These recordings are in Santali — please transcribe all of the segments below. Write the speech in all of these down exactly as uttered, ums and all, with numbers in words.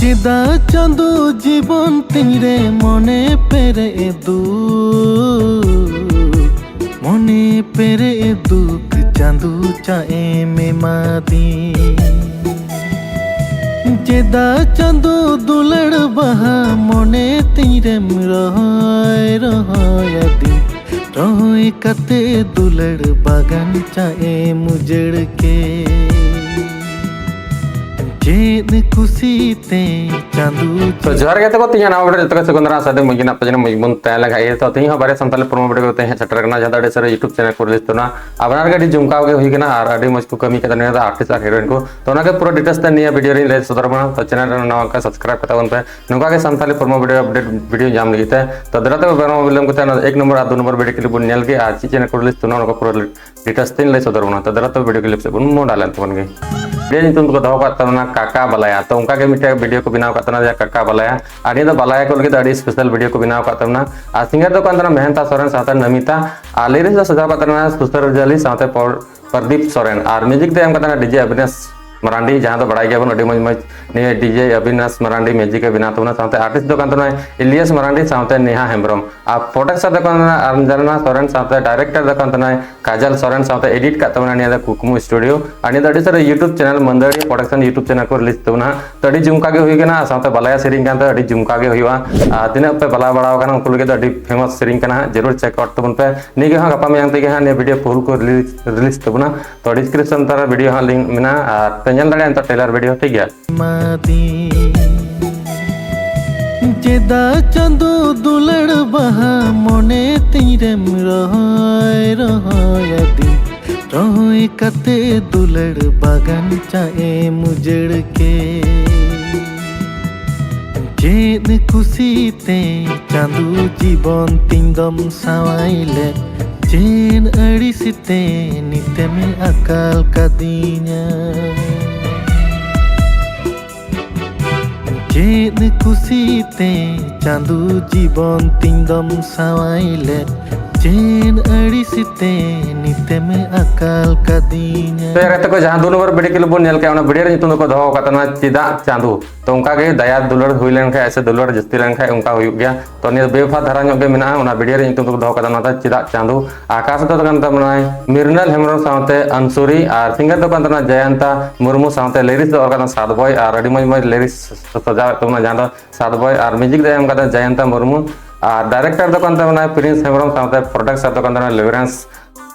ᱪᱮᱫᱟᱜ ᱪᱟᱸᱫᱚ ᱡᱤᱵᱚᱱ ᱛᱤᱧ ᱨᱮ ᱢᱚᱱᱮ ᱯᱮᱨᱮᱡ ᱫᱩᱠ, ᱢᱚᱱᱮ ᱯᱮᱨᱮᱡ ᱫᱩᱠ ᱪᱟᱸᱫᱚ ᱪᱟᱜ ᱮᱢ ᱮᱢᱟᱫᱤᱧ? ᱪᱮᱫᱟᱜ ᱪᱟᱸᱫᱚ ᱫᱩᱞᱟᱹᱲ ᱵᱟᱦᱟ ᱢᱚᱱᱮ ᱛᱤᱧ ᱨᱮᱢ ᱨᱚᱦᱚᱭ ᱨᱚᱦᱚᱭ ᱟᱹᱫᱤᱧ? ᱨᱚᱦᱚᱭ ᱠᱟᱛᱮ ᱫᱩᱞᱟᱹᱲ ᱵᱟᱜᱟᱱ ᱪᱟᱜ ᱮᱢ ᱩᱡᱟᱹᱲ ᱠᱮᱫ᱾ ᱪᱮᱫ ᱠᱩᱥᱤᱛᱮ ᱪᱟᱸᱫᱚ ᱛᱚ ᱡᱚᱦᱟᱨ ᱜᱮ ᱛᱟᱠᱚ, ᱛᱤᱧᱟᱹ ᱱᱟᱣᱟ video ᱡᱚᱛᱚ ᱠᱚ ᱥᱟᱹᱜᱩᱱ ᱫᱟᱨᱟᱢ᱾ ᱥᱟᱫᱮ ᱢᱚᱡᱽ ᱜᱮ ᱱᱟᱯᱟᱭ ᱡᱮᱱᱚ ᱢᱚᱡᱽ ᱵᱚᱱ ᱛᱟᱦᱮᱸ ᱞᱮᱱᱠᱷᱟᱡ ᱜᱮ᱾ ᱛᱚ ᱛᱤᱦᱤᱧ ᱦᱚᱸ ᱵᱟᱨᱭᱟ ᱥᱟᱱᱛᱟᱲᱤ promo video ᱠᱟᱛᱮ ᱦᱮᱡ ᱥᱮᱴᱮᱨ ᱠᱟᱱᱟ, ᱡᱟᱦᱟᱸ ᱫᱚ ᱟᱹᱰᱤ ᱥᱟᱹᱨᱤ YouTube channel ᱠᱚᱨᱮ release ᱛᱟᱵᱚᱱᱟ᱾ ᱟᱵᱟᱨ ᱜᱮ ᱟᱹᱰᱤ ᱡᱚᱢᱠᱟᱣ ᱜᱮ ᱦᱩᱭ ᱠᱟᱱᱟ ᱟᱨ ᱟᱹᱰᱤ ᱢᱚᱡᱽ ᱠᱚ ᱠᱟᱹᱢᱤ ᱠᱟᱫᱟ ᱱᱤᱭᱟᱹ ᱫᱚ artist ᱟᱨ heroine ᱠᱚ᱾ ᱛᱚ ᱚᱱᱟᱜᱮ ᱯᱩᱨᱟᱹ details ᱛᱮ ᱱᱤᱭᱟᱹ video ᱨᱤᱧ ᱞᱟᱹᱭ ᱥᱚᱫᱚᱨ ᱵᱚᱱᱟ᱾ ᱛᱚ channel ᱨᱮ ᱱᱟᱣᱟ ᱠᱷᱟᱱ subscribe ᱠᱟᱛᱟ ᱵᱚᱱ ᱯᱮ, ᱱᱚᱝᱠᱟ ᱜᱮ Santali promo video update video ᱧᱟᱢ ᱞᱟᱹᱜᱤᱫ ᱛᱮ᱾ ᱛᱚ ᱫᱮᱞᱟ ᱛᱚᱵᱮ ᱵᱟᱝ ᱵᱤᱞᱚᱢ ᱠᱟᱛᱮ ᱚᱱᱟ ᱮᱠ ᱱᱚᱢᱵᱚᱨ ᱟᱨ ᱫᱩ ᱱᱚᱢᱵᱚᱨ video clip ᱵᱚᱱ ᱧᱮᱞ ᱜᱮ ᱟᱨ ᱪᱮᱫ channel ᱠᱚᱨᱮ release ᱛᱟᱵᱚᱱᱟ ᱚᱱᱟ ᱠᱚ ᱯᱩᱨᱟᱹ details ᱛᱮᱧ ᱞᱟᱹᱭ ᱥᱚᱫᱚᱨ ᱵᱚᱱᱟ᱾ ᱛᱚ ᱫᱮᱞᱟ ᱛᱚᱵᱮ video clip ᱥᱮᱫ ᱵᱚᱱ ᱢᱚᱦᱰᱟ ᱞᱮᱱ ᱛᱟᱵᱚᱱ ᱜᱮ᱾ video ᱧᱩᱛᱩᱢ ᱫᱚᱠᱚ ᱫᱚᱦᱚ ᱠᱟᱜ ᱛᱟᱵᱚᱱᱟ ᱠᱟᱠᱟ ᱵᱟᱞᱟᱭᱟ᱾ ᱛᱚ ᱚᱱᱠᱟ ᱜᱮ ᱢᱤᱫᱴᱮᱡ video ᱠᱚ ᱵᱮᱱᱟᱣ ᱠᱟᱜ ᱛᱟᱵᱚᱱᱟ ᱡᱟᱦᱟᱸ ᱠᱟᱠᱟ ᱵᱟᱞᱟᱭᱟ, ᱟᱨ ᱱᱤᱭᱟᱹ ᱫᱚ ᱵᱟᱞᱟᱭᱟ ᱠᱚ ᱞᱟᱹᱜᱤᱫ ᱫᱚ ᱟᱹᱰᱤ special video ᱠᱚ ᱵᱮᱱᱟᱣ ᱠᱟᱜ ᱛᱟᱵᱚᱱᱟ᱾ ᱟᱨ singer ᱫᱚ ᱠᱟᱱ ᱛᱟᱵᱚᱱᱟ ᱢᱮᱦᱮᱱᱛᱟ ᱥᱚᱨᱮᱱ ᱥᱟᱶᱛᱮ ᱱᱚᱢᱤᱛᱟ, ᱟᱨ lyrics ᱫᱚ ᱥᱟᱡᱟᱣ ᱠᱟᱜ ᱛᱟᱵᱚᱱᱟ ᱥᱩᱥᱟᱹᱨ ᱡᱟᱹᱞᱤ ᱥᱟᱶᱛᱮ ᱯᱚᱨ ᱯᱨᱚᱫᱤᱯ ᱥᱚᱨᱮᱱ, ᱟᱨ music ᱫᱚ ᱮᱢ ᱠᱟᱫᱟ DJ ᱚᱵᱤᱱᱟᱥ ᱢᱟᱨᱟᱱᱰᱤ, ᱡᱟᱦᱟᱸ ᱫᱚ ᱵᱟᱲᱟᱭ ᱜᱮᱭᱟᱵᱚᱱ ᱟᱹᱰᱤ ᱢᱚᱡᱽ ᱢᱚᱡᱽ ᱱᱤᱭᱟᱹ DJ ᱚᱵᱤᱱᱟᱥ ᱢᱟᱨᱟᱱᱰᱤ music ᱮ ᱵᱮᱱᱟᱣ ᱛᱟᱵᱚᱱᱟ᱾ ᱥᱟᱶᱛᱮ artist ᱫᱚ ᱠᱟᱱ ᱛᱟᱵᱚᱱᱟ ᱤᱞᱤᱭᱟᱥ ᱢᱟᱨᱟᱱᱰᱤ ᱥᱟᱶᱛᱮ ᱱᱮᱦᱟ ᱦᱮᱢᱵᱨᱚᱢ, ᱟᱨ producer ᱫᱚ ᱠᱟᱱ ᱛᱟᱵᱚᱱᱟ ᱟᱨᱡᱟᱱᱟ ᱥᱚᱨᱮᱱ, ᱥᱟᱶᱛᱮ director ᱫᱚ ᱠᱟᱱ ᱛᱟᱵᱚᱱᱟ ᱠᱟᱡᱟᱞ ᱥᱚᱨᱮᱱ, ᱥᱟᱶᱛᱮ edit ᱠᱟᱜ ᱛᱟᱵᱚᱱᱟ ᱱᱤᱭᱟᱹ ᱫᱚ ᱠᱩᱠᱢᱩ studio, ᱟᱨ ᱱᱤᱭᱟᱹ ᱫᱚ ᱟᱹᱰᱤ ᱥᱟᱨᱟ YouTube channel ᱢᱟᱹᱫᱟᱹᱲᱤᱭᱟᱹ production YouTube channel ᱠᱚ release ᱛᱟᱵᱚᱱᱟ᱾ ᱛᱚ ᱟᱹᱰᱤ ᱡᱚᱢᱠᱟ ᱜᱮ ᱦᱩᱭ ᱠᱟᱱᱟ, ᱟᱨ ᱥᱟᱶᱛᱮ ᱵᱟᱞᱟᱭᱟ ᱥᱮᱨᱮᱧ ᱠᱟᱱ ᱛᱮ ᱟᱹᱰᱤ ᱡᱚᱢᱠᱟ ᱜᱮ ᱦᱩᱭᱩᱜᱼᱟ᱾ ᱟᱨ ᱛᱤᱱᱟᱹᱜ ᱯᱮ ᱵᱟᱞᱟ ᱵᱟᱲᱟᱣ ᱠᱟᱱᱟ ᱩᱱᱠᱩ ᱞᱟᱹᱜᱤᱫ ᱫᱚ ᱟᱹᱰᱤ famous ᱥᱮᱨᱮᱧ ᱠᱟᱱᱟ ᱦᱟᱸᱜ, ᱡᱟᱹᱨᱩᱲ check out ᱛᱟᱵᱚᱱ ᱯᱮ᱾ ᱱᱤᱭᱟᱹ ᱜᱮ ᱦᱟᱸᱜ ᱜᱟᱯᱟ ᱢᱮᱭᱟᱝ ᱛᱮᱜᱮ ᱦᱟᱸᱜ ᱱᱤᱭᱟᱹ video full ᱠᱚ release, release ᱛᱟᱵᱚᱱᱟ᱾ ᱛᱚ description ᱛᱟᱞᱟ video ᱦᱟᱸᱜ link ᱢᱮᱱᱟᱜᱼᱟ, ᱟᱨ ᱯᱮ ᱧᱮᱞ ᱫᱟᱲᱮᱭᱟᱜᱼᱟ ᱱᱤᱛᱚᱜ trailer video, ᱴᱷᱤᱠ ᱜᱮᱭᱟ᱾ ᱮᱢᱟᱫᱤᱧ᱾ ᱪᱮᱫᱟᱜ ᱪᱟᱸᱫᱚ ᱫᱩᱞᱟᱹᱲ ᱵᱟᱦᱟ ᱢᱚᱱᱮ ᱛᱤᱧ ᱨᱮᱢ ᱨᱚᱦᱚᱭ ᱨᱚᱦᱚᱭ ᱟᱹᱫᱤᱧ? ᱨᱚᱦᱚᱭ ᱠᱟᱛᱮ ᱫᱩᱞᱟᱹᱲ ᱵᱟᱜᱟᱱ ᱪᱟᱜ ᱮᱢ ᱩᱡᱟᱹᱲ ᱠᱮᱫ᱾ ᱪᱮᱫ ᱠᱩᱥᱤᱛᱮ ᱪᱟᱸᱫᱚ ᱡᱤᱵᱚᱱ ᱛᱤᱧ ᱫᱚᱢ ᱥᱟᱶᱟᱭ ᱞᱮᱫ? ᱪᱮᱫ ᱟᱹᱲᱤᱥ ᱛᱮ ᱱᱤᱛᱮᱢ ᱟᱠᱟᱞ ᱠᱟᱫᱤᱧᱟ? ᱪᱮᱫ ᱠᱩᱥᱤᱛᱮ ᱪᱟᱸᱫᱚ ᱡᱤᱵᱚᱱ ᱛᱤᱧ ᱫᱚᱢ ᱥᱟᱶᱟᱭ ᱞᱮᱫ? ᱪᱮᱫ ᱟᱹᱲᱤᱥ ᱛᱮ ᱱᱤᱛᱮᱢ ᱟᱠᱟᱞ ᱠᱟᱫᱤᱧᱟ? ᱛᱚ ᱭᱟᱨ ᱜᱟᱛᱮ ᱠᱚ, ᱡᱟᱦᱟᱸ ᱫᱩ ᱱᱚᱢᱵᱚᱨ ᱵᱷᱤᱰᱤᱭᱳ ᱠᱞᱤᱯ ᱵᱚᱱ ᱧᱮᱞ ᱠᱮᱜᱼᱟ, ᱚᱱᱟ ᱵᱷᱤᱰᱤᱭᱳ ᱨᱮ ᱧᱩᱛᱩᱢ ᱫᱚᱠᱚ ᱫᱚᱦᱚ ᱟᱠᱟᱫ ᱛᱟᱦᱮᱱᱟ ᱪᱮᱫᱟᱜ ᱪᱟᱸᱫᱩ᱾ ᱛᱚ ᱚᱱᱠᱟ ᱜᱮ ᱫᱟᱭᱟ ᱫᱩᱞᱟᱹᱲ ᱦᱩᱭ ᱞᱮᱱᱠᱷᱟᱱ ᱥᱮ ᱫᱩᱞᱟᱹᱲ ᱡᱟᱹᱥᱛᱤ ᱞᱮᱱᱠᱷᱟᱱ ᱚᱱᱠᱟ ᱦᱩᱭᱩᱜ ᱜᱮᱭᱟ᱾ ᱛᱚ ᱱᱤᱭᱟᱹ ᱵᱮᱵᱷᱟᱨ ᱫᱷᱟᱨᱟ ᱧᱚᱜ ᱜᱮ ᱢᱮᱱᱟᱜᱼᱟ᱾ ᱚᱱᱟ ᱵᱷᱤᱰᱤᱭᱳ ᱨᱮ ᱧᱩᱛᱩᱢ ᱫᱚᱠᱚ ᱫᱚᱦᱚ ᱟᱠᱟᱫᱟ, ᱚᱱᱟ ᱫᱚ ᱪᱮᱫᱟᱜ ᱪᱟᱸᱫᱩ᱾ ᱟᱨ ᱠᱟᱥᱴ ᱫᱚ ᱠᱟᱱ ᱛᱟᱵᱚᱱᱟᱭ ᱢᱤᱨᱱᱟᱞ ᱦᱮᱢᱵᱨᱚᱢ ᱥᱟᱶᱛᱮ ᱟᱱᱥᱩᱨᱤ, ᱟᱨ ᱥᱤᱝᱜᱟᱨ ᱫᱚ ᱠᱟᱱ ᱛᱟᱵᱚᱱᱟ ᱡᱚᱭᱚᱱᱛᱟ ᱢᱩᱨᱢᱩ ᱥᱟᱶᱛᱮ ᱞᱤᱨᱤᱠᱥ ᱫᱚ ᱚᱞ ᱠᱟᱱᱟ ᱥᱟᱫ ᱵᱚᱭ, ᱟᱨ ᱟᱹᱰᱤ ᱢᱚᱡᱽ ᱢᱚᱡᱽ ᱞᱤᱨᱤᱠᱥ ᱥᱟᱡᱟᱣᱮᱫ ᱛᱟᱵᱚᱱᱟ, ᱡᱟᱦᱟᱸ ᱫᱚ ᱥᱟᱫ ᱵᱚᱭ, ᱟᱨ ᱢᱤᱣᱡᱤᱠ ᱫᱚ ᱮᱢ ᱠᱟᱫᱟ ᱡᱚᱭᱚᱱᱛᱟ ᱢᱩᱨᱢᱩ, ᱟᱨ ᱰᱟᱭᱨᱮᱠᱴᱚᱨ ᱫᱚ ᱠᱟᱱ ᱛᱟᱵᱚᱱᱟᱭ ᱯᱨᱤᱱᱥ ᱦᱮᱢᱵᱨᱚᱢ ᱥᱟᱶᱛᱮ ᱯᱨᱚᱰᱟᱠᱥᱚᱱ ᱫᱚ ᱠᱟᱱ ᱛᱟᱵᱚᱱᱟ ᱞᱚᱨᱮᱱᱥ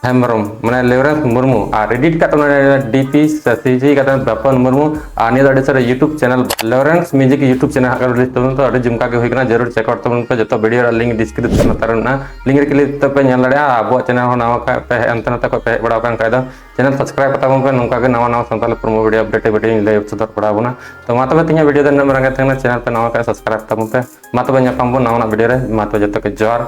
ᱦᱮᱢᱵᱨᱚᱢ, ᱢᱟᱱᱮ ᱞᱚᱨᱮᱱᱥ ᱢᱩᱨᱢᱩ, ᱟᱨ ᱮᱰᱤᱴ ᱠᱟᱜ ᱛᱟᱵᱚᱱᱟ ᱰᱤᱯᱤ ᱥᱮ ᱥᱤᱡᱤ ᱠᱟᱛᱮ ᱵᱟᱯᱚᱱ ᱢᱩᱨᱢᱩ, ᱟᱨ ᱱᱤᱭᱟᱹ ᱫᱚ ᱟᱹᱰᱤ ᱥᱟᱨᱟ YouTube channel Lawrence music YouTube channel ᱦᱟᱸᱜ ᱨᱤᱞᱤᱡᱽ ᱛᱟᱵᱚᱱ ᱛᱚ ᱟᱹᱰᱤ ᱡᱚᱢᱠᱟ ᱜᱮ ᱦᱩᱭ ᱠᱟᱱᱟ, ᱡᱟᱹᱨᱩᱲ ᱪᱮᱠ ᱟᱣᱩᱴ ᱛᱟᱵᱚᱱ ᱯᱮ᱾ ᱡᱚᱛᱚ ᱵᱷᱤᱰᱤᱭᱳ ᱨᱮᱭᱟᱜ ᱞᱤᱝᱠ ᱰᱤᱥᱠᱨᱤᱯᱥᱚᱱ ᱞᱟᱛᱟᱨ ᱨᱮ ᱢᱮᱱᱟᱜᱼᱟ, ᱞᱤᱝᱠ ᱨᱮ ᱠᱞᱤᱠ ᱠᱟᱛᱮ ᱯᱮ ᱧᱮᱞ ᱫᱟᱲᱮᱭᱟᱜᱼᱟ᱾ ᱟᱵᱚᱣᱟᱜ ᱪᱮᱱᱮᱞ ᱦᱚᱸ ᱱᱟᱣᱟ ᱠᱷᱟᱡ ᱯᱮ ᱦᱮᱡ ᱮᱱᱛᱮ ᱱᱚᱛᱮ ᱠᱷᱚᱡ ᱯᱮ ᱦᱮᱡ ᱵᱟᱲᱟ ᱟᱠᱟᱱ ᱠᱷᱟᱡ ᱫᱚ ᱪᱮᱱᱮᱞ ᱥᱟᱵᱥᱠᱨᱟᱭᱤᱵ ᱠᱟᱛᱟ ᱵᱚᱱ ᱯᱮ, ᱱᱚᱝᱠᱟ ᱜᱮ ᱱᱟᱣᱟ ᱱᱟᱣᱟ Santali promo video update video ᱞᱟᱹᱭ ᱥᱚᱫᱚᱨ ᱵᱟᱲᱟ ᱟᱵᱚᱱᱟ᱾ ᱛᱚ ᱢᱟ ᱛᱚᱵᱮ ᱛᱮᱦᱮᱧᱟᱜ ᱵᱷᱤᱰᱤᱭᱳ ᱫᱚ ᱱᱤᱱᱟᱹᱜ ᱢᱟᱨᱟᱝ ᱜᱮ ᱛᱟᱦᱮᱸ ᱠᱟᱱᱟ᱾ ᱪᱮᱱᱮᱞ ᱯᱮ ᱱᱟᱣᱟ ᱠᱷᱟᱡ ᱥᱟᱵᱥᱠᱨᱟᱭᱤᱵ ᱛᱟᱵᱚᱱ ᱯᱮ᱾ ᱢᱟ ᱛᱚᱵᱮ ᱧᱟᱯᱟᱢ ᱵᱚᱱ ᱱᱟᱣᱟᱱᱟᱜ ᱵᱷᱤᱰᱤᱭᱳ ᱨᱮ᱾ ᱢᱟ ᱛᱚᱵᱮ ᱡᱚᱛᱚ ᱠᱚ ᱡᱚᱦᱟᱨ᱾